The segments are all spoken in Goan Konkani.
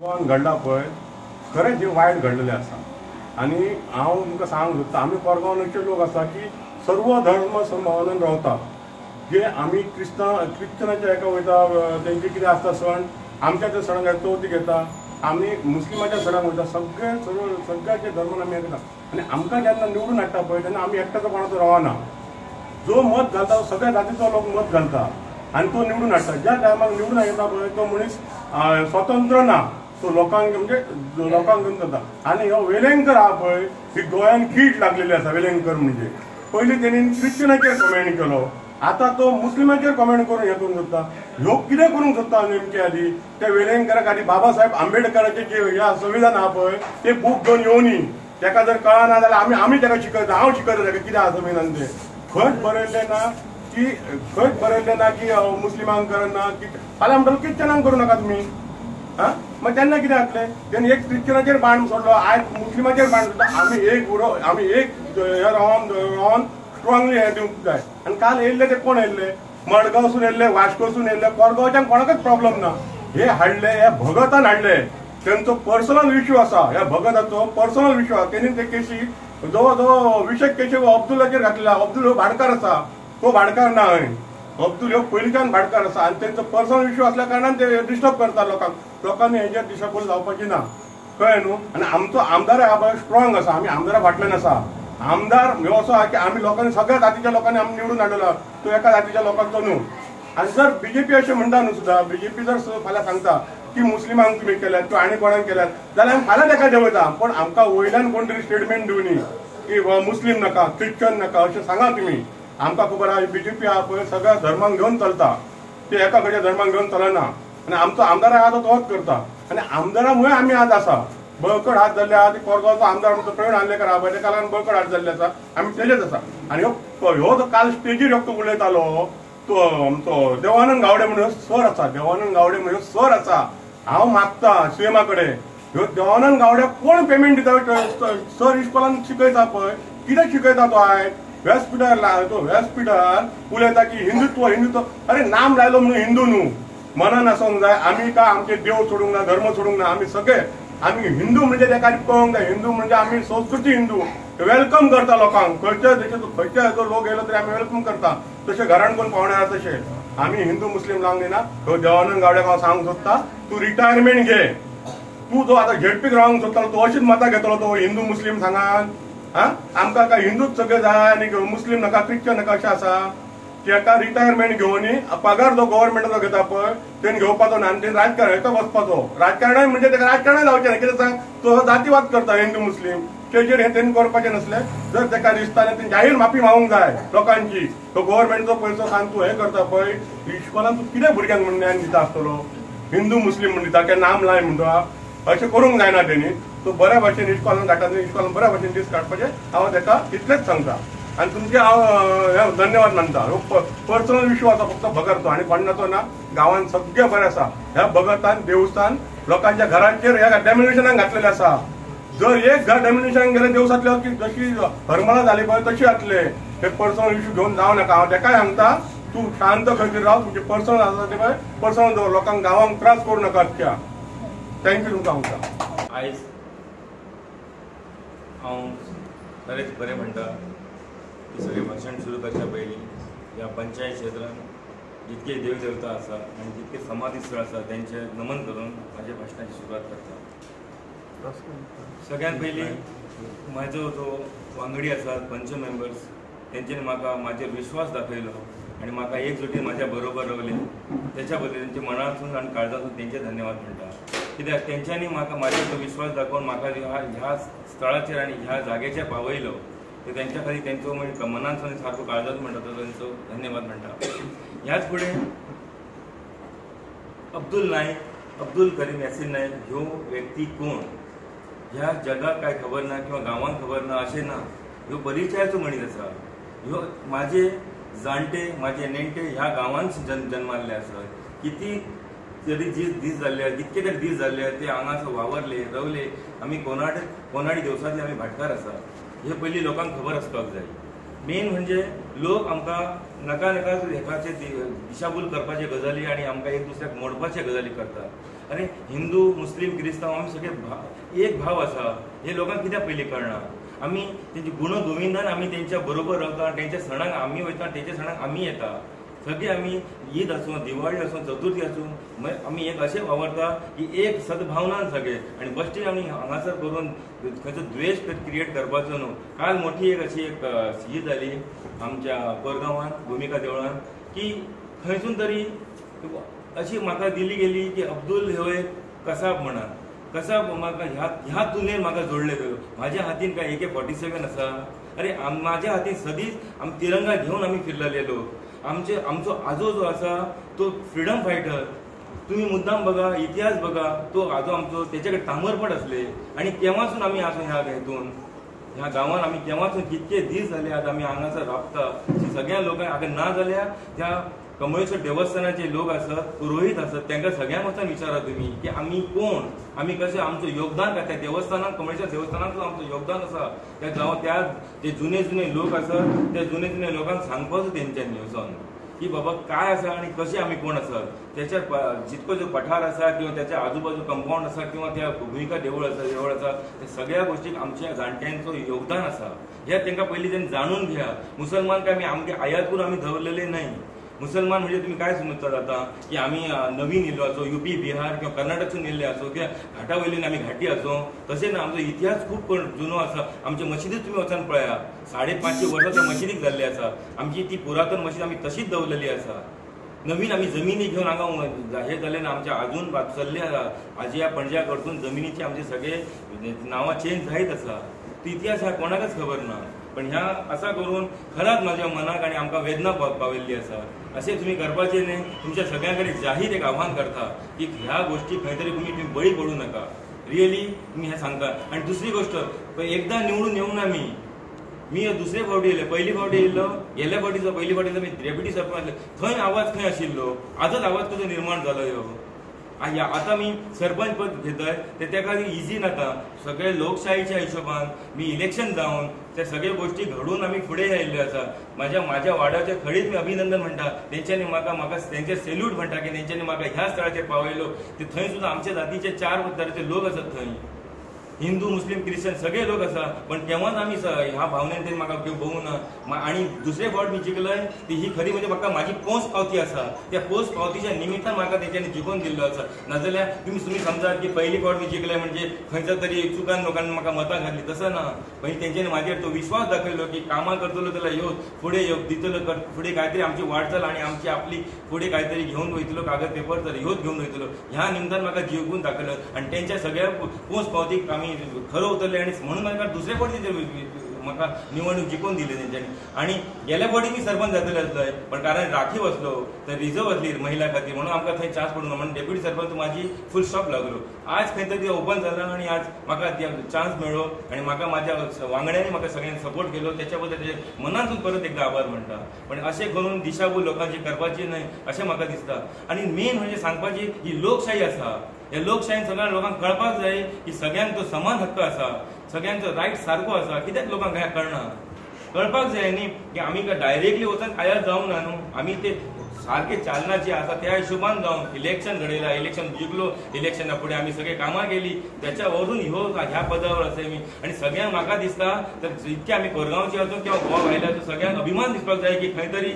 गोवान घडला पळय खरेंच हें वायट घडलेलें आसा. आनी हांव तुमकां सांगूंक सोदता, आमी कोरगांवान अशे लोक आसा की सर्व धर्म समभावनान रावता. जे आमी क्रिश्चनाच्या हेका वयता, तेंचे कितें आसता सण, आमच्या त्या सणाक चवथी घेता, आमी मुस्लिमाच्या सणाक वयता, सगळे सर्व सगळ्याच्या धर्मान आमी येता. आनी आमकां जेन्ना निवडून हाडटा पळय तेन्ना आमी एकट्याचो कोणाचो रावना. जो मत घालता तो सगळ्या जातीचो लोक मत घालता आनी तो निवडून हाडटा. ज्या टायमाक निवडून येता पळय तो मनीस स्वतंत्र ना, तो लोकांक म्हणजे लोकांक घेवन चलता. आनी हो वेलेंकर आहा पळय, ही गोंयान कीट लागलेली आसा. वेलेंकर म्हणजे पयलीं तेणी क्रिश्चनाचेर कमेंट केलो, आतां तो मुस्लिमाचेर कमेंट करून हें करूंक सोदता. ह्यो कितें करूंक सोदता नेमके आदी त्या वेलेंकराक आदी बाबासाहेब आंबेडकराचे जे ह्या संविधान आहा पळय ते बूक घेवन येवनी. तेका जर कळना जाल्यार आमी आमी तेका शिकयता, हांव शिकयता तेका कितें आहा संविधान तें. खंयच बरयल्लें ना की खंयच बरयल्लें ना की मुस्लिमांक करना, फाल्यां म्हणटलो क्रिश्चनांक करूं नाका तुमी. आं, मागीर तेन्ना कितें जातलें? तेन्ना एक क्रिश्चनाचेर बाण सोडलो, आयज मुस्लिमाचेर बाण सोडलो. आमी एक उरो, आमी एक हे रावन रावन स्ट्रॉंगली हें दिवंक जाय. आनी काल येयल्ले ते कोण येयल्ले? मडगांवसून येयल्ले, वास्कोसून येयल्ले, कोरगांवच्यान कोणाकच प्रॉब्लम ना. हे हाडले हे भगतान हाडले, तेंचो पर्सनल इश्यू आसा. ह्या भगताचो पर्सनल इश्यू आसा. तेणी ते केशी जवळ जवळ विशेक केशी अब्दुलाचेर घातलेला. अब्दुल हो भाटकार आसा, तो भाटकार ना हय, अब्दुल हो पयलींच्यान भाटकार आसा. आनी तेंचो पर्सनल इश्यू आसल्या कारणान ते डिस्टर्ब करता लोकांक. लोकांनी हेजेर डिस्टर्ब जावपाची ना, कळ्ळें न्हू. आनी आमचो आमदार आहा पळय स्ट्रॉंग आसा, आमी आमदारा फाटल्यान आसा. आमदार ह्यो असो आहा की आमी लोकांनी सगळ्या जातीच्या लोकांनी आमी निवडून हाडलेलो, तो एका जातीच्या लोकांचो न्हू. आनी जर बीजेपी अशें म्हणटा न्हू सुद्दां, बीजेपी जर फाल्यां सांगता की मुस्लिमांक तुमी केल्यात किंवा आनी कोणाक केल्यात जाल्यार आमी फाल्यां तेका देंवयता. पूण आमकां वयल्यान कोण तरी स्टेटमेंट दिवनी की मुस्लीम नाका, क्रिश्चन नाका अशें सांगा तुमी. आमकां खबर आहा बीजेपी आहा पळय सगळ्या धर्मांक घेवन चलता, ते एका खंयच्या धर्मांक घेवन चलना. आनी आमचो आमदार आहा तो तोच करता. आनी आमदारा मुळे आमी आज आसा. बळकट हात जाल्ले आहा. कोरगांवचो आमदार आमचो प्रवीण आर्लेकर आहा पळय, तेका लागून बळकट हात जाल्ले आसा, आमी तेजेच आसा. आनी ह्यो जो काल स्टेजीर एकटो उलयतालो तो आमचो देवानंद गावडे म्हणून सर आसा, देवानंद गावडे म्हणून सर आसा. हांव मागता सीएमा कडेन, ह्यो देवानंद गावड्याक कोण पेमेंट दिता? सर इस्कॉलान शिकयता पळय, कितें शिकयता तो आयज? व्यासपिठार तो व्यासपिठार उलयता की हिंदुत्व हिंदुत्व. अरे नाम लायलो म्हणून हिंदू न्हू, मनान आसूंक जाय. आमी काय आमचे देव सोडूंक ना, धर्म सोडूंक ना, आमी सगळे आमी हिंदू म्हणजे तेका कळोंक जाय. हिंदू म्हणजे आमी संस्कृती हिंदू welcome करता लोकांक. खंयच्या देशाचो खंयच्या हेचो लोक येयलो तरी आमी welcome करता. तशें घरान कोण पावणे आसा तशें आमी हिंदू मुस्लीम लावंक दिना. ह्यो देवानंद गावड्याक हांव सांगूंक सोदता, तूं रिटायरमेंट घे. तूं जो आतां झेडपीक रावंक सोदतालो तूं अशीच मतां घेतलो तो हिंदू मुस्लीम सांगान. आं, आमकां काय हिंदूच सगळे जाय आनी मुस्लीम नाका, क्रिश्चन नाका अशें आसा. तेका रिटायरमेंट घेवन पगार जो गव्हर्मेंटाचो घेता पळय तेणी घेवपाचो ना. आनी तेणी राजकारण हेका वचपाचो. राजकारणाय म्हणजे तेका राजकारणाय जावचें ना. कितें सांग, तो जातीवाद करता हिंदू मुस्लीम, तेजेर हें तेणी करपाचें नासलें. जर तेका दिसता तेणी जाहीर माफी मागूंक जाय लोकांची. तो गव्हर्मेंटचो पयसो सांग तूं हें करता पळय इस्कॉलान, तूं कितें भुरग्यांक म्हण ज्ञान दिता आसतलो? हिंदू मुस्लीम म्हण दिता काय नाम लाय म्हणटा? अशें करूंक जायना तेणी. तो बऱ्या भाशेन इस्कॉलान काडटा, इस्कॉलान बऱ्या भाशेन दीस काडपाचें हांव तेका इतलेंच सांगता. आनी तुमचे हांव धन्यवाद मानता. ह्यो पर्सनल इश्यू आसा फक्त भगतचो आनी कोणाचो ना. गांवान सगळें बरें आसा. ह्या भगतान देवस्थान लोकांच्या घराचेर ह्या डेमोलिशनाक घातलेलें आसा. जर एक घर डेमोलिशनाक गेलें देवसांतलें की जशी हरमळा जाली पळय तशी जातलें. हे पर्सनल इश्यू घेवन जावं नाका. हांव तेकाय सांगता, तूं शांत खंय तरी राव, तुमचें पर्सनल आसा तें पळय पर्सनल दवर, लोकांक गांवांक त्रास करूं नाका. अख्ख्या thank you तुमकां सांगता. आयज हांव खरेंच बरें म्हणटा की सगळें भाशण सुरू करच्या पयलीं ह्या पंचायत क्षेत्रांत जितके देव देवता आसा आनी जितके समाधी स्थळ आसा तेंचें नमन करून म्हाज्या भाशणाची सुरवात करता. सगळ्यात पयलीं म्हाजो जो वांगडी आसा पंच मेंबर्स तेंच्यांनी म्हाका म्हाजेर विश्वास दाखयलो आनी म्हाका एकजुटीन म्हाज्या बरोबर रावले. तेच्या बद्दल तेंच्या मनातून आनी काळजातून तेंचे धन्यवाद म्हणटा. कित्याक तेंच्यांनी म्हाका म्हाजेर तो विश्वास दाखोवन म्हाका ह्या स्थळाचेर आनी ह्या जाग्याचेर पावयलो. ते तेंच्या खातीर तेंचो मनांतसून सारको काळजात म्हणटा तो तेंचो धन्यवाद म्हणटा. ह्याच फुडें अब्दुल नायक, अब्दुल करीम यासीन नायक ह्यो व्यक्ती कोण ह्या जगाक काय खबर ना किंवा गांवांक खबर ना अशें ना. ह्यो परिचयाचो मनीस आसा. ह्यो म्हाजे जाणटे म्हाजे नेणटे ह्या गांवांत जन्माल्ले आसात. किती तरी दीस जाल्ले, कितके तरी दीस जाल्ले ते हांगासर वावरले रवले. आमी कोनाडी देवसांतले आमी भाटकार आसा. हे पयलीं लोकांक खबर आसपाक जाय. मेन म्हणजे लोक आमकां नाका नाका हेकाचे दिशाभूल करपाचे गजाली आनी आमकां एक दुसऱ्याक मोडपाचे गजाली करतात. अरे हिंदू मुस्लीम क्रिस्तांव आमी सगळे एक भाव आसा हे लोकांक कित्याक पयलीं कळना. आमी तेंचे गुण गोविंदान आमी तेंच्या बरोबर रावता, तेंच्या सणांक आमी वयता, तेंच्या सणांक आमी येता. सगळे आमी ईद आसूं, दिवाळी आसूं, चतुर्थी आसूं, आमी एक अशें वावरता की एक सद्भावनान सगळे. आनी बश्टी आमी हांगासर करून खंयचो द्वेश क्रिएट करपाचो न्हू. काल मोठी एक अशी एक ही जाली आमच्या कोरगांवान भुमिका देवळान की खंयसून तरी अशी म्हाका दिली गेली की अब्दुल हो एक कसाब म्हणान. कसाब म्हाका ह्या तुलनेन म्हाका जोडले गेलो. म्हाज्या हातीन काय AK-47 आसा? अरे म्हाज्या हातीन सदींच आमी तिरंगा घेवन आमी फिरलेले लोक. आमचे आमचो आजो जो आसा तो फ्रिडम फायटर. तुमी मुद्दाम बघा, इतिहास बघा, तो आजो आमचो तेचे कडेन तांबरपट आसले. आनी केव्हासून आमी आसूं ह्या हेतून, ह्या गांवान आमी केव्हासून कितके दीस जाले आतां आमी हांगासर राबता. सगळ्या लोकांक आतां ना जाल्यार त्या कमळेश्वर देवस्थानाचे लोक आसत, पुरोहीत आसत, तांकां सगळ्यांक वचून विचारा तुमी की आमी कोण, आमी कशें, आमचो योगदान काय त्या देवस्थानाक, कमळेश्वर देवस्थानाक आमचो योगदान आसा. त्या गांवां त्या जे जुने जुने लोक आसत त्या जुने जुने लोकांक सांगपाचो तेंच्यांनी वचोन की बाबा काय आसा आनी कशें आमी कोण आसत. त्याच्या जितको जो पठार आसा किंवा त्याच्या आजूबाजू कंपाउंड आसा किंवा त्या भुमिका देवूळ आसा, देवळ आसा, त्या सगळ्या गोष्टीक आमच्या जाणट्यांचो योगदान आसा. हे तांकां पयलीं तेणी जाणून घेया. मुसलमान काय आमी आमगे आयात करून आमी दवरलेले न्हय. मुसलमान म्हणजे तुम्ही काय समजतात आता की आमी नवीन येयल्लो आसो, युपी बिहार किंवा कर्नाटकसून येयल्ले आसो किंवा घाटा वयल्यान आमी घाटी आसो, तशें ना. आमचो इतिहास खूब जुनो आसा. आमचे मशिदीक तुमी वचून पळया, 550 वर्सां त्या मशिदीक जाल्ली आसा. आमची ती पुरातन मशीद आमी तशीच दवरलेली आसा. नवीन आमी जमिनी घेवन हांगा हे जाले ना, आमच्या अजून चल्ले आसा. आजिया पणज्या कडसून जमिनीचे आमचे सगळे नांवां चेंज जायत आसा. तो इतिहास ह्या कोणाकच खबर ना. पण ह्या असा करून खराच म्हाज्या मनाक आनी आमकां वेदना पाविल्ली आसा. अशें तुमी करपाचें न्हय. तुमच्या सगळ्यां कडेन जाहीर एक आव्हान करता की ह्या गोष्टी खंय तरी तुमी बळी पडूं नाका. रियली तुमी हें सांगता. आनी दुसरी गोष्ट, एकदां निवडून येवंक ना मी दुसरे फावटी येयले. पयली फावटी येयल्लो, गेल्या फावटीचो पयली फावटी मी डेप्युटी सरपंच आसले, थंय आवाज खंय आशिल्लो, आजच आवाज कसो निर्माण जालो ह्यो. आतां मी सरपंच पद घेतय ते त्या खातीर इजी नाका. सगळे लोकशाहीच्या हिशोबान मी इलेक्शन जावन त्या सगळे गोष्टी घडून आमी फुडें आयिल्ले आसा. म्हाज्या वाड्याचे खडीच मी अभिनंदन म्हणटा. तेंच्यांनी म्हाका म्हाका तेंचे सेल्यूट म्हणटा की तेंच्यांनी म्हाका ह्या स्थळाचेर पावयलो. ते थंय सुद्दां आमच्या जातीचे 4 तरेचे लोक आसात. थंय हिंदू मुस्लीम क्रिश्चन सगळे लोक आसा. पण तेव्हाच आमी ह्या भावनेन तेणी म्हाका भोवूं ना. आनी दुसरे फावट मी जिखलय ती ही खरी म्हणजे म्हाका म्हाजी पोस्ट पावती आसा. त्या पोस्ट पावतीच्या निमित्तान म्हाका तेंच्यांनी जिखोवन दिल्लो आसा. नाजाल्यार तुमी समजात की पहिली फावट मी जिखले म्हणजे खंयच्या तरी चुकान लोकांनी म्हाका मतां घातली, तसं ना. पयलीं तेंच्यांनी म्हाजेर तो विश्वास दाखयलो की कामां करतलो जाल्यार ह्यो फुडें ह्यो दितलो, फुडें कांय तरी आमची वाटचाल आनी आमची आपली फुडें कांय तरी घेवन वयतलो कागद पेपर तर ह्योच घेवन वयतलो. ह्या निमतान म्हाका जिखून दाखयलो आनी तेंच्या सगळ्या पोस्ट पावतीक आमी खरो उतरले. आनी म्हणून म्हाका दुसरे फावटी म्हाका निवडणूक जिखून दिली तेंच्यांनी. आनी गेल्या फावटी मी सरपंच जातले आसलोय, पण कारण राखीव आसलो तर रिजर्व आसली महिला खातीर म्हणून आमकां थंय चान्स पडूं ना म्हणून डेप्युटी सरपंच म्हाजी फूल स्टॉप लागलो. आज खंय तरी ओपन जाला आनी आज म्हाका चान्स मेळ्ळो आनी म्हाका म्हाज्या वांगड्यांनी म्हाका सगळ्यांनी सपोर्ट केलो. त्याच्या बद्दल तेजे मनातून परत एकदा आभार म्हणटा. पण अशें करून दिशाभूल लोकांची करपाची न्हय अशें म्हाका दिसता. आनी मेन म्हणजे सांगपाची ही लोकशाही आसा. ह्या लोकशाहीन सगळ्या लोकांक कळपाक जाय की सगळ्यांचो समान हक्क आसा, सगळ्यांचो रायट सारको आसा. कित्याक लोकांक हें कळना? कळपाक जाय न्ही की आमी डायरेक्टली वचून आयात जावंक ना न्हू. आमी ते सारके चालना जी आसा त्या हिशोबान जावन इलेक्शन घडयला, इलेक्शन जिखलो, इलेक्शना फुडें आमी सगळे कामां केली, त्याच्या वरून ह्यो ह्या पदावर आसा मी. आनी सगळ्यांक म्हाका दिसता तर जितके आमी कोरगांवचे आसूं किंवा गोवा भायले आसूं सगळ्यांक अभिमान दिसपाक जाय की खंय तरी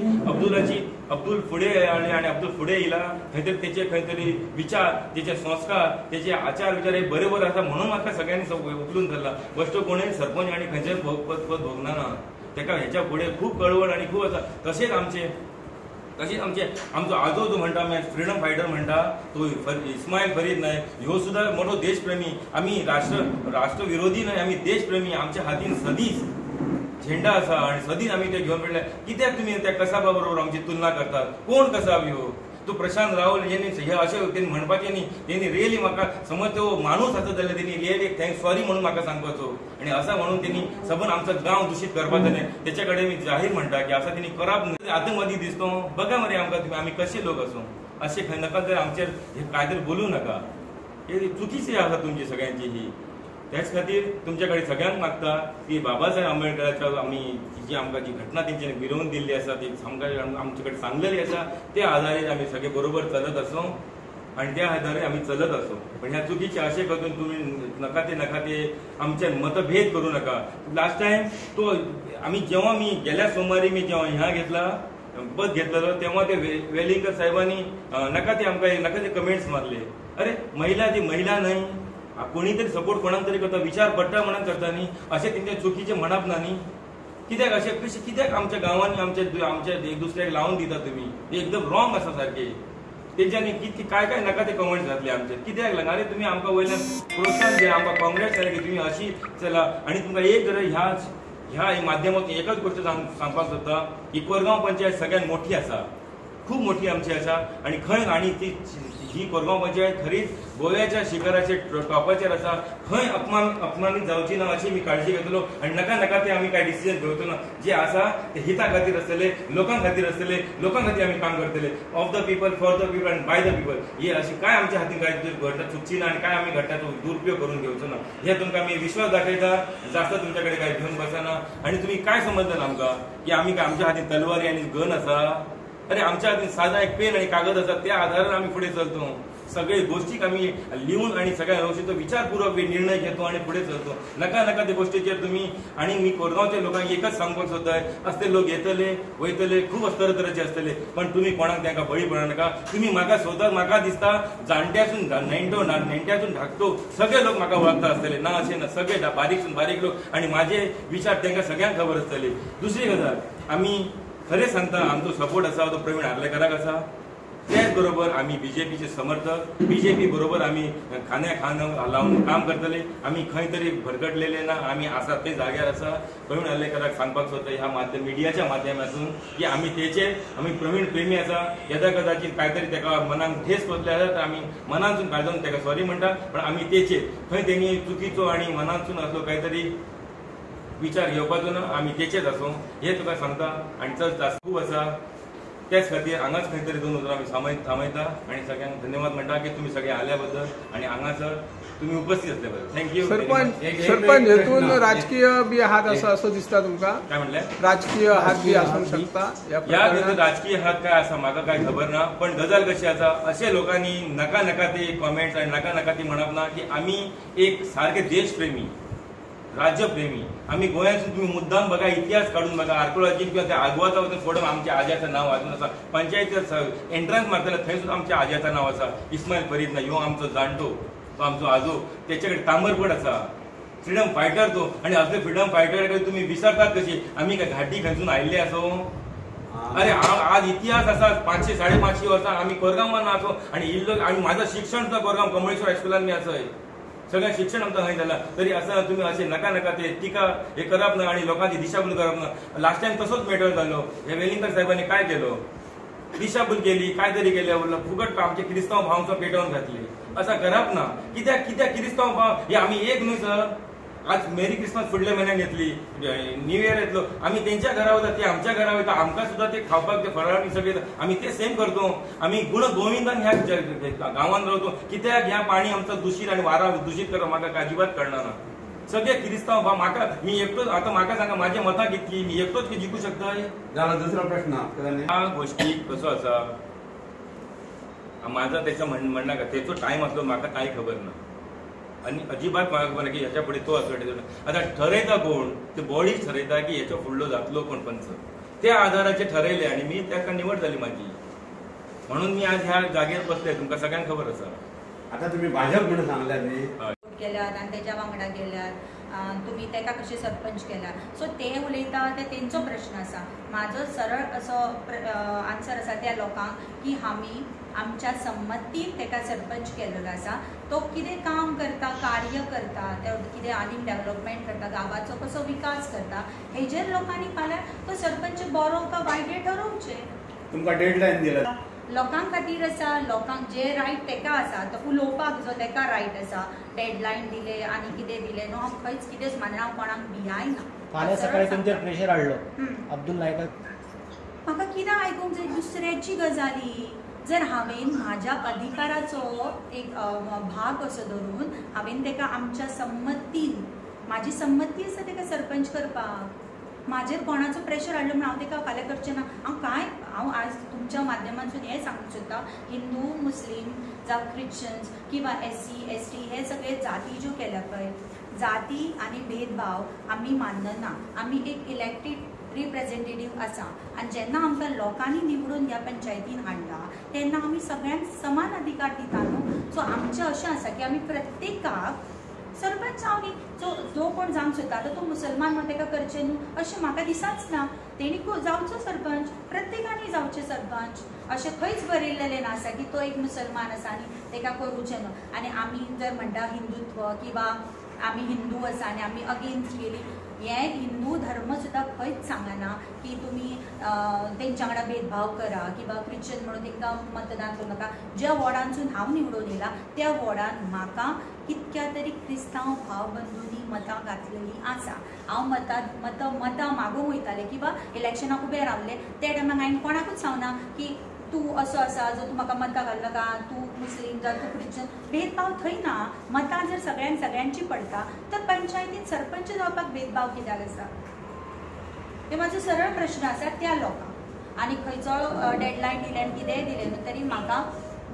अब्दुल फुडें आयले आनी अब्दुल फुडें येयला, खंय तरी तेचे खंय तरी विचार, तेचे संस्कार, तेचे आचार विचार हे बरोबर आसा म्हणून म्हाका सगळ्यांनी उखलून धरला. बश्टो कोणूय सरपंच आनी खंयचेय पद भोगना ना, तेका हेच्या फुडें खूब कळवळ आनी खूब आसा. तशेंच आमचे आमचो आजो जो म्हणटा आमी फ्रिडम फायटर म्हणटा तो इस्मायल फरीद नायक ह्यो सुद्दां मोठो देशप्रेमी. आमी राष्ट्रविरोधी न्हय, आमी देशप्रेमी. आमच्या हातीन सदींच झेंडा आसा आनी सदींच आमी ते घेवन पडले. कित्याक तुमी त्या कसाबा बरोबर आमची तुलना करतात? कोण कसाब ह्यो? तो प्रशांत राहुल हेणी हे अशें तेणी म्हणपाचें न्ही. तेणी रियली म्हाका समज तो माणूस आसत जाल्यार तेणी रियली thank sorry म्हणून म्हाका सांगपाचो. आनी असा म्हणून तेणी सबंद आमचो गांव दुशीत करपाचो न्ही. तेच्या कडेन मी जाहीर म्हणटा की असा तेणी करप न्ही. आतंकवादी दिसतो बघा मरे आमकां तुमी, आमी कशे लोक आसूं अशें खंय नाका तर आमचेर काय तरी बोलूं नाका. हे चुकीची आसा तुमची सगळ्यांची ही. त्याच खातीर तुमच्या कडेन सगळ्यांक मागता की बाबासाहेब आंबेडकराच्या आमी जी आमकां जी घटना तेंच्यांनी मिरोवन दिल्ली आसा ती आमकां आमचे कडेन सांगलेली आसा, त्या आधारीत आमी सगळे बरोबर चलत आसूं. आणि त्या आधारे आम्ही चलत असो. पण ह्या चुकीचे असे करून तुम्ही नका ते नका ते आमचे मतभेद करू नका. लास्ट टाइम तो आम्ही जेव्हा मी गेल्या सोमवारी मी जेव्हा ह्या घेतला पद घेतलेलो तेव्हा ते वेलिंगकर साहेबांनी नका ते आमकां नका ते कमेंट्स मारले. अरे महिला ती महिला न्हय, कोणी तरी सपोर्ट कोणाक तरी करता, विचार पडटा म्हणून करता न्ही, अशें तेंचे चुकीचें म्हणप ना न्ही. कित्याक अशें कशें कित्याक आमच्या गांवांनी आमच्या आमच्या एक दुसऱ्याक लावन दिता तुमी, हे एकदम रॉंग आसा सारकें. तेंच्यांनी कितके काय काय नाका ते कमेंट्स घातले आमचे कित्याक लागून. अरे तुमी आमकां वयल्यान प्रोत्साहन दिया, आमकां काँग्रेस जाले की तुमी अशी चला. आनी तुमकां एक गरज ह्या ह्या माध्यमांतून एकच गोष्ट सांगपाक सोदता की कोरगांव पंचायत सगळ्यात मोठी आसा, खूब मोठी आमची आसा आनी खंय आनी ती ही कोरगांव पंचायत खरीच गोव्याच्या शिखराचेर टॉपाचेर आसा. खंय अपमानीत जावची ना अशी मी काळजी घेतलो आनी नाका नाका ते आमी काय डिसिजन घेवचो ना. जे आसा ते हिता खातीर आसतले, लोकां खातीर आसतले, लोकां खातीर आमी काम करतले. Of the people, for the people आनी बाय the people हे अशी काय आमच्या हातीन काय घटना चुकची ना आनी काय आमी घटनाचो दुरुपयोग करून घेवचो ना. हे तुमकां आमी विश्वास दाखयता, जास्त तुमच्या कडेन काय घेवन बसना. आनी तुमी काय समजता आमकां की आमी काय आमच्या हातीन तलवारी आनी गन आसा? अरे आमच्या हातीन सादा एक पेन आनी कागद आसा, त्या आधारान आमी फुडें चलतो. सगळे गोष्टीक आमी लिहून आनी सगळ्या गोष्टीचो विचारपूर्वक निर्णय घेतो आनी फुडें चलतो. नाका नाका ते गोष्टीचेर तुमी. आनी मी कोरगांवच्या लोकांक एकच सांगपाक सोदताय, असले लोक येतले वयतले, खूब तरेतरेचे आसतले, पण तुमी कोणाक तांकां बळी पडनाका. तुमी म्हाका सोदतात, म्हाका दिसता जाणट्यासून नेणटो नेणट्यासून धाकटो सगळे लोक म्हाका वळखता आसतले ना, अशें ना, सगळे बारीकसून बारीक लोक आनी म्हाजे विचार तांकां सगळ्यांक खबर आसतले. दुसरी गजाल, आमी खरें सांगता, आमचो सपोर्ट आसा तो प्रवीण आर्लेकराक आसा. त्याच बरोबर आमी बीजेपीचे समर्थक, बीजेपी बरोबर आमी खांद्या खांद लावन काम करतले. आमी खंय तरी भरकटलेले ना, आमी आसा ते जाग्यार आसा. प्रवीण आर्लेकराक सांगपाक सोदता ह्या माध्यम मिडियाच्या माध्यमातून की आमी तेचे आमी प्रवीण प्रेमी आसा. यदा कदाचित काय तरी ताका मनाक ठेस पोचले आसा तर आमी मनांतून काडून ताका सॉरी म्हणटा, पण आमी तेचे खंय तेणी चुकीचो आनी मनांतसून असलो काय तरी विचार घेवपाचो ना, आमी तेचेच आसूं हे तुका सांगता. आनी चड जास्त खूब आसा, त्याच खातीर हांगाच खंय तरी दोन उतरां आमी थांबयता आनी सगळ्यांक धन्यवाद म्हणटा की तुमी सगळे आल्या बद्दल आनी हांगासर तुमी उपस्थित असल्या बद्दल. Thank you. Sarpanch, हेतून राजकीय बी हात आसा असो दिसता तुमकां? काय म्हणलें? राजकीय हात बी आसूंक शकता ह्या राजकीय हात काय आसा म्हाका काय खबर ना, पण गजाल कशी आसा, अशे लोकांनी नाका नाका ते कॉमेंट्स आनी नाका नाका ती म्हणप ना की आमी एक सारके देशप्रेमी, राज्यप्रेमी. आमी गोंयांतसून तुमी मुद्दाम बघा, इतिहास काडून बघा, आर्कोलॉजी किंवा त्या आगवाता वचून फोडून आमच्या आज्याचं नांव अजून आसा. पंचायती एंट्रन्स मारताले थंय सुद्दां आमच्या आज्याचं नांव आसा, इस्मायल फरीद ना, ह्यो आमचो जाणटो, तो आमचो आजो, तेचे कडेन तांबरपट आसा, फ्रिडम फायटर तो. आनी असले फ्रिडम फायटर तुमी विसरतात कशी? आमी काय घाटी खंयसून आयिल्ले आसो? अरे आज इतिहास आसा, 500 550 वर्सां आमी कोरगांवान आसो आनी इल्लो आनी म्हाजो शिक्षण सुद्दां कोरगांव कमळेश्वर हायस्कुलान मी आसय, सगळें शिक्षण आमकां खंय जालां. तरी आसतना तुमी अशें नाका नाका ते टिका हे करप ना आनी लोकांची दिशाभूल करप ना. लास्ट टायम तसोच मॅटर जालो, हे वेलिंगकर साहेबांनी काय केलो, दिशाभूल केली, काय तरी केलें, फुकट आमचे क्रिस्तांव भावांचो पेटोवन घातले. असं करप ना. कित्याक कित्याक क्रिस्तांव भाव हे आमी एक न्हय सर. आज मेरी क्रिसमस फुडल्या म्हयन्याक येतली, न्यू इयर येतलो, आमी तेंच्या घरा वता, ते आमच्या घरा वयता, आमकां सुद्दां ते खावपाक ते फराळ बी सगळे आमी ते सेम करतो. आमी गुण गोविंदान ह्या गांवान रावतो. कित्याक ह्या पाणी आमचो दुशीत आनी वारा दुशीत करप म्हाका अजिबात कळना ना. सगळे क्रिस्तांव भाव म्हाका मी एकटोच, आतां म्हाका सांगा म्हाजे मतां कितली, मी एकटोच जिखू शकता? जाला दुसरो प्रश्न ह्या गोष्टी कसो आसा म्हाजो तेचो म्हणना, तेचो टायम आसलो म्हाका कांय खबर ना आनी अजिबात म्हाका खबर ना की ह्याच्या फुडें तो आसलो तेचो. आतां ठरयता कोण, ते बॉडीच ठरयता की ह्याचो फुडलो जातलो कोण पंच, त्या आधाराचेर ठरयलें आनी मी ताका निवड जाली म्हाजी, म्हणून मी आज ह्या जागेर बसले. तुमकां सगळ्यांक खबर आसा. आतां तुमी भाजप म्हणून सांगल्यात न्ही, केल्यात आनी तेच्या वांगडा गेल्यात, तुमी तेका कशें सरपंच केला, सो ते उलयता ते तेंचो प्रश्न आसा. म्हाजो सरळ असो आन्सर आसा त्या लोकांक की आमी आमच्या संमतीन तेका सरपंच केलेलो आसा. तो कितें काम करता, कार्य करता, ते कितें आनीक डेवलपमेंट करता, गांवाचो कसो विकास करता, हेजेर लोकांनी फाल्यां तो सरपंच बरो काय वायट हें ठरोवचें. तुमकां डेडलायन दिला लोकां खातीर आसा, लोकांक जे रायट तेका आसा, तो उलोवपाक जो तेका रायट आसा. डेडलायन दिले आनी कितें दिलें न्हू, हांव खंयच कितेंच मानना, हांव कोणाक भियाय ना. फाल्यां सकाळीं तुमचेर प्रेशर हाडलो अब्दुल नायकाक, म्हाका कितें आयकूंक जाय दुसऱ्याची गजाली. जर हांवें म्हाज्या अधिकाराचो एक भाग असो धरून हांवें तेका आमच्या संमतीन, म्हाजी संमती आसा तेका सरपंच करपाक, म्हाजेर कोणाचो प्रेशर हाडलो म्हणून हांव तेका फाल्यां करचें ना. हांव कांय हांव आज तुमच्या माध्यमांतसून हें सांगूंक सोदता, हिंदू मुस्लीम जावं क्रिश्चन्स किंवा SC ST हे सगळे जाती ज्यो केल्या पळय, जाती आनी भेदभाव आमी मानना. आमी एक इलेक्टेड रिप्रेझेंटेटीव आसा आनी जेन्ना आमकां लोकांनी निवडून ह्या पंचायतीन हाडला तेन्ना आमी सगळ्यांक समान अधिकार दिता न्हू. सो आमचें अशें आसा की आमी प्रत्येकाक सरपंच जावं न्ही, जो कोण जावंक सोदता आतां तो मुसलमान म्हण ताका करचें न्हू अशें म्हाका दिसच ना. तेणी जावचो सरपंच, प्रत्येकानी जावचें सरपंच, अशें खंयच बरयलेलें नासा की तो एक मुसलमान आसा आनी ताका करूचें न्हू. आनी आमी जर म्हणटा हिंदुत्व किंवा आमी हिंदू आसा आनी आमी अगेन्स्ट गेली, हें हिंदू धर्म सुद्दां खंयच सांगना की तुमी तेंच्या वांगडा भेदभाव करा किंवा क्रिश्चन म्हणून तांकां मतदान करूं नाका. ज्या वॉर्डांसून हांव निवडून येयला त्या वॉर्डान म्हाका कितक्या तरी क्रिस्तांव भाव बंधूंनी मतां घातलेलीं आसा. हांव मतां मागूंक वयतालें किंवा इलेक्शनाक उबें रावलें त्या टायमाक हांवें कोणाकूच सांगना की तूं असो आसा जो तूं म्हाका मतां घालूं नाका, तूं मुस्लीम जावं तूं क्रिश्चन, भेदभाव थंय ना. मतां जर सगळ्यांक सगळ्यांची पडटा तर पंचायतीन सरपंच जावपाक भेदभाव कित्याक आसा, हे म्हाजो सरळ प्रश्न आसा त्या लोकांक. आनी खंयचो डेडलायन दिले आनी कितेंय दिलें न्हू तरी म्हाका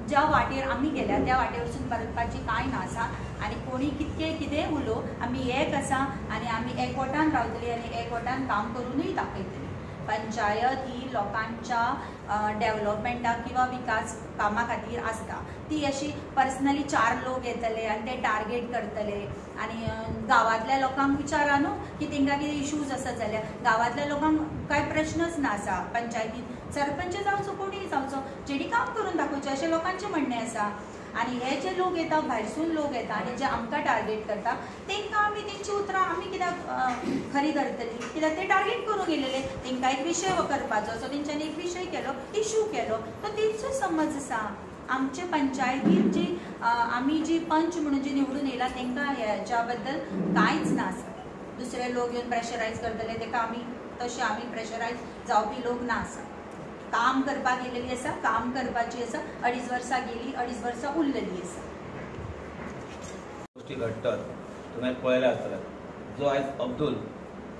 ज्या वाटेर आमी गेल्या त्या वाटेर वचून परतपाची कांय ना आसा. आनी कोणी कितकें कितेंय उलोवं, आमी एक आसा आनी आमी एकवटान रावतली आनी एकवटान काम करुनूय दाखयतली. पंचायत ही लोकांच्या डेवलपमेंटाक किंवा विकास कामा खातीर आसता. ती अशी पर्सनली 4 लोक येतले आनी ते टार्गेट करतले आनी गांवांतल्या लोकांक विचारा न्हू की तांकां कितें इशूज आसत जाल्यार गांवांतल्या लोकांक कांय प्रश्नच ना आसा. पंचायतीन सरपंच जावचो कोणूय जावचो जेणी काम करून दाखोवचें अशें लोकांचें म्हणणें आसा. आनी हे जे लोक येता भायरसून लोक येता आनी जे आमकां टार्गेट करता तांकां आमी तेंची उतरां आमी कित्याक खरी धरतली, कित्याक ते टार्गेट करूंक येयलेले, तांकां एक विशय करपाचो सो तेंच्यांनी एक विशय केलो, इशू केलो, तो तेंचो समज आसा. आमचे पंचायतीन जी आमी जी पंच म्हणून जी निवडून येयला तांकां हेच्या बद्दल कांयच ना आसा. दुसरे लोक येवन प्रेशरायज करतले ताका आमी तशे आमी प्रेशरायज जावपी लोक ना आसा. काम करपाक गेलेली आसा, काम करपाची आसा, 2.5 वर्सां गेली, 2.5 वर्सां उरलेली आसा. गोष्टी घडटात तुमी पळयले आसतले. जो आयज अब्दुल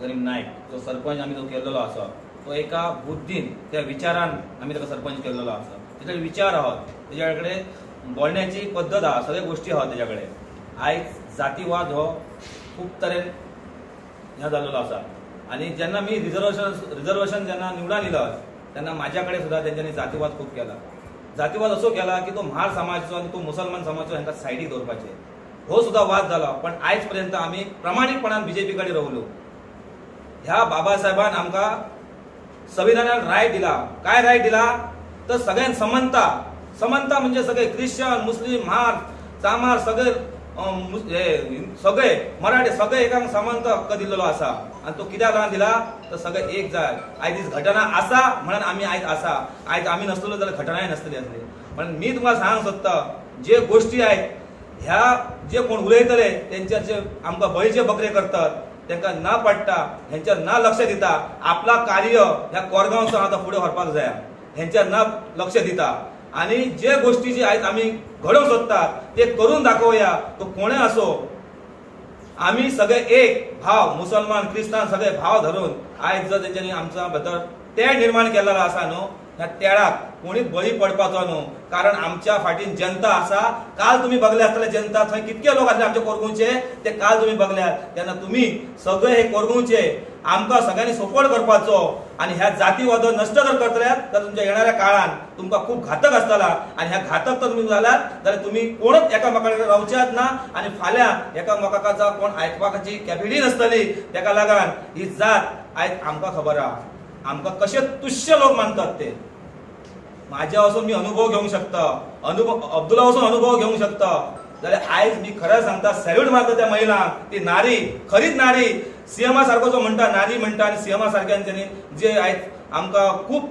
करीम नायक जो सरपंच आमी जो केल्लो आसा तो एका बुद्दीन त्या विचारान आमी ताका सरपंच केल्लो आसा. तेजे विचार आहात, तेज्या कडेन बोलण्याची पद्दत आहा, सगळे गोष्टी आहात तेज्या कडेन. आयज जातीवाद हो खूब तरेन ह्या जाल्लो आसा. आनी जेन्ना मी रिजर्वेशन जेन्ना निवडून येयलो तेन्ना माझ्या कडेन सुद्दां तेंच्यांनी जातीवाद खूब केला. जातीवाद असो केला की तो म्हार समाजाचो आनी तो मुसलमान समाजाचो हांकां सायडीक दवरपाचे हो सुद्दां वाद जाला. पण आयज पर्यंत आमी प्रामाणीकपणान बीजेपी कडेन रावलो. ह्या बाबासाहेबान आमकां संविधानान रायट दिला. काय रायट दिला तर सगळ्यांक समानता. समानता म्हणजे सगळे क्रिश्चन मुस्लीम म्हार चामार सगळे सगळे मराठे सगळे एकांक समानता हक्क दिल्लो आसा. आनी तो कित्याक लागून दिला तर सगळे एक जाय. आयज ही घटना आसा म्हणून आमी आयज आसा. आयज आमी नसलेलो जाल्यार घटनाय नसतली आसली. पण मी तुमकां सांगूंक सोदता जे गोष्टी आहेत ह्या जे कोण उलयतले तेंच्या जे आमकां बळीचे बकरे करतात तांकां ना पडटा, हेंच्या ना लक्ष दिता. आपला कार्य ह्या कोरगांवचो आतां फुडें व्हरपाक जाय, हेंच्या ना लक्ष दिता. आनी जे गोष्टी जे आयज आमी घडोवंक सोदतात ते करून दाखोवया. तो कोणय असो आमी सगळे एक भाव मुसलमान क्रिस्तांव सगळे भाव धरून आयज जर तेंच्यांनी आमच्या भितर तेळ निर्माण केल्लो आसा न्हू, ह्या तेळाक कोणीच बळी पडपाचो न्हू. कारण आमच्या फाटीन जनता आसा. काल तुमी बगले आसतले जनता थंय कितके लोक आसले आमचे कोरगांवचे ते काल तुमी बगल्यात. तेन्ना तुमी सगळे हे कोरगांवचे आमकां सगळ्यांनी सपोर्ट करपाचो. आनी ह्या जातीवाद नश्ट जर करतले तर तुमच्या येणाऱ्या काळान तुमकां खूब घातक आसतला. आनी ह्या घातक तर तुमी जाल्यात जाल्यार तुमी कोणच एकामेका कडेन रावच्यात ना आनी फाल्यां एकामेकाचा कोण आयकपाची कॅपेसिटी नासतली. तेका लागून ही जात आयज आमकां खबर आहा आमकां कशे तुश्य लोक मानतात ते. माझ्या वचून मी अनुभव घेवंक शकता, अनुभव अब्दुला वचून अनुभव घेवंक शकता. जाल्यार आयज मी खरें सांगता सॅल्यूट मारता त्या महिलांक. ती नारी खरीच नारी सीएमा सारको जो म्हणटा नारी म्हणटा आनी सीएमा सारक्यांच्यानी जे आयज आमकां खूब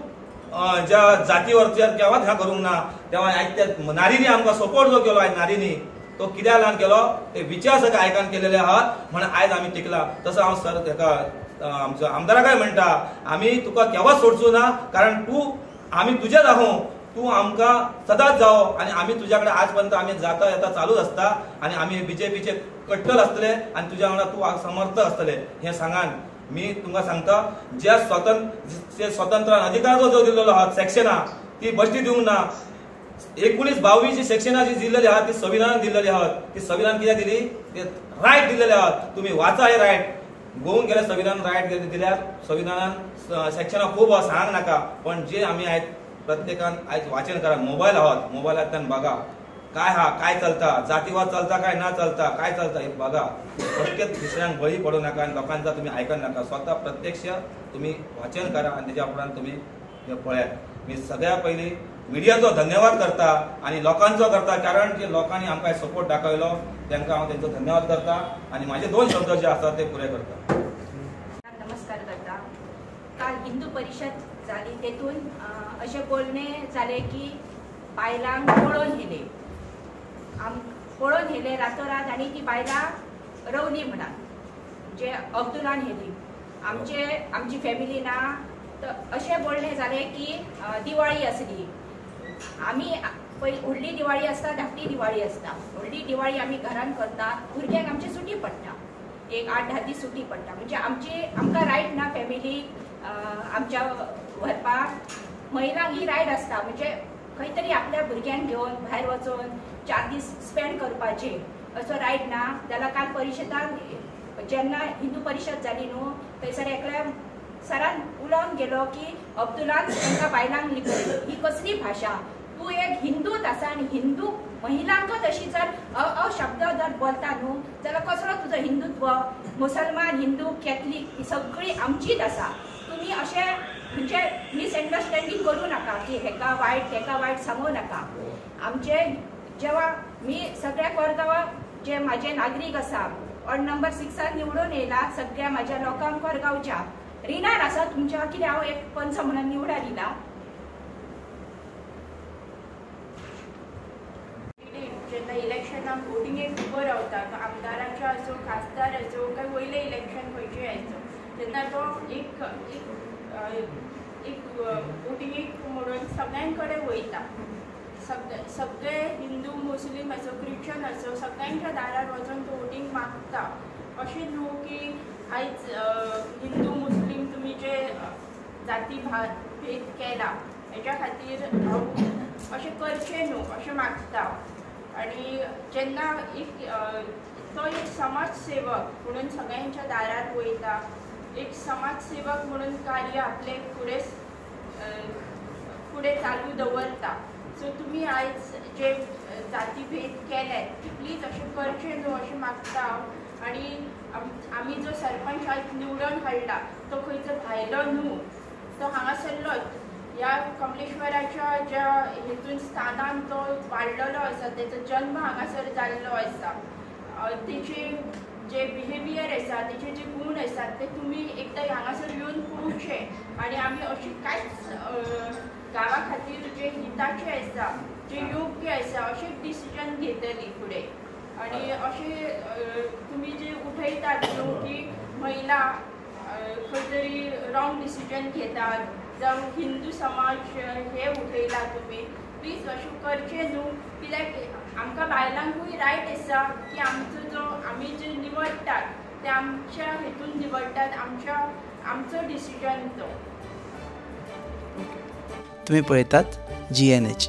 ज्या जातीवरचेर केव्हाच ह्या करूंक ना तेव्हा आयज त्या नारीनी आमकां सपोर्ट जो केलो आयज नारीनी तो कित्याक लागून केलो ते विचार सगळे आयकान केलेले आहात म्हणून आयज आमी टिकला. तसो हांव सर तेका आमच्या आमदाराकय म्हणटा आमी तुका केव्हाच सोडचो ना, कारण तूं आमी तुजेच आहो, तूं आमकां सदांच जावो आनी आमी तुज्या कडेन आज पर्यंत आमी जाता येता चालूच आसता आनी आमी बीजेपीचे कट्टर आसतले आनी तुज्या वांगडा तूं समर्थ आसतले हें सांगान मी तुमकां सांगता ज्या स्वतंत्र अधिकार जो दिल्लो आहा सेक्शनां ती बश्टी दिवंक ना. 19 22 जी सेक्शनां जी दिल्लेली आहात ती संविधानान दिल्लेली आहात. ती संविधान कित्याक दिली? ते रायट दिल्लेले आहात. तुमी वाचा हे रायट. गोवन गेल्यार संविधान रायट दिल्यार संविधानान सेक्शनां खूब आहा, सांग नाका, पण जे आमी आयज प्रत्येकान आयज वाचन करा. मोबायल आहात, मोबायलांतल्यान बघा काय हा, काय चलता, जातीवाद चलता काय ना चलता, काय चलता हे बघा. प्रत्येक दुसऱ्यांक बळी पडू नाका आनी लोकांचा तुमी आयकूं नाका. स्वतः प्रत्यक्ष तुमी वाचन करा आनी तेच्या उपरांत तुमी पळयात. मी सगळ्या पयलीं मिडियाचो धन्यवाद करता आनी लोकांचो करता, कारण जे लोकांनी आमकां सपोर्ट दाखयलो तांकां हांव तेंचो धन्यवाद करता आनी माझे 2 शब्द जे आसात ते पुरे करता. नमस्कार करता. काल हिंदू परिषद जाली तेतून अशें बोलणे जालें की बायलांक पळोवन येयले, पळोवन येयले रातोरात आनी ती बायलां रवली म्हणान जे अब्दुलान येयली. आमचे आमची फॅमिली ना. तर अशें बोलणें जालें की दिवाळी आसली, आमी पयली व्हडली दिवाळी आसता, धाकटी दिवाळी आसता. व्हडली दिवाळी आमी घरान करता, भुरग्यांक आमची सुटी पडटा, एक 8-10 दीस सुटी पडटा. म्हणजे आमची आमकां रायट ना फॅमिलीक आमच्या व्हरपाक. महिलांक ही रायट आसता, म्हणजे खंय तरी आपल्या भुरग्यांक घेवन भायर वचून 4 दीस स्पेंड करपाचे असो रायट ना. जाल्यार काल परिशदान जेन्ना हिंदू परिशद जाली न्हू थंयसर एकल्या सरान उलोवन गेलो की अब्दुलान तांकां बायलांक लिपयली. ही कसली भाशा? तूं एक हिंदूच आसा आनी हिंदू महिलांकच अशी जर अशब्द जर बोलता न्हू जाल्यार कसलो तुजो हिंदुत्व? मुसलमान, हिंदू, कॅथलीक ही सगळी आमचीच आसा. तुमी अशें म्हणजे मिसअंडरस्टँडींग करूं नाका की हेका वायट तेका वायट सांगू नाका. आमचे जेव्हा मी सगळ्या कोरगांवाक जे म्हाजे नागरीक आसा वॉर्ड नंबर 6 निवडून येयला, सगळ्या म्हाज्या लोकांक कोरगांवच्या रिणार आसा तुमच्या, कित्याक हांव एक पंच म्हणून निवडून येयला. जेन्ना इलेक्शनाक वोटिंगेक उबो रावता, तो आमदाराचो आसूं, खासदार आसूं, काय वयलें इलेक्शन खंयचें आसूं, तेन्ना तो एक एक वोटिंगेक म्हणून सगळ्यां कडेन वयता. सगळे हिंदू, मुस्लीम आसूं, क्रिश्चन आसूं, सगळ्यांच्या दारार वचून तो वोटींग मागता. अशें न्हू की आयज हिंदू मुस्लीम तुमी जे जाती भेद केला हेच्या खातीर हांव अशें करचें न्हू अशें मागता. आनी जेन्ना एक तो एक समाजसेवक म्हणून सगळ्यांच्या दारार वयता, एक समाजसेवक म्हणून कार्य आपलें फुडें फुडें चालू दवरता. सो तुमी आयज जे जातीभेद केले ते प्लीज अशें करचें न्हू अशें मागता हांव. आनी आमी जो सरपंच आयज निवडून हाडला तो खंयचो भायलो न्हू, तो हांगासरलोच ह्या कमलेश्वराच्या ज्या हेतून स्थानान तो वाडलेलो आसा, तेचो जन्म हांगासर जाल्लो आसा. तेचे जे बिहेवियर आसा, तेचे जे गूण आसात ते तुमी एकदां हांगासर येवन पळोवचे. आनी आमी अशी कांयच गांवा खातीर जे हिताचे आसा, जे योग्य आसा अशें डिसिजन घेतली फुडें. आनी अशें तुमी जे उठयतात न्हू की महिला खंय तरी रॉंग डिसिजन घेतात जावं हिंदू समाज हे उठयला तुमी, प्लीज अशें करचें न्हू. कित्याक आमकां बायलांकूय रायट आसा की आमचो जो आमी जे निवडटात ते आमच्या हेतून निवडटात, आमच्या आमचो डिसिजन तो. तुम्ही पळयतात GNH.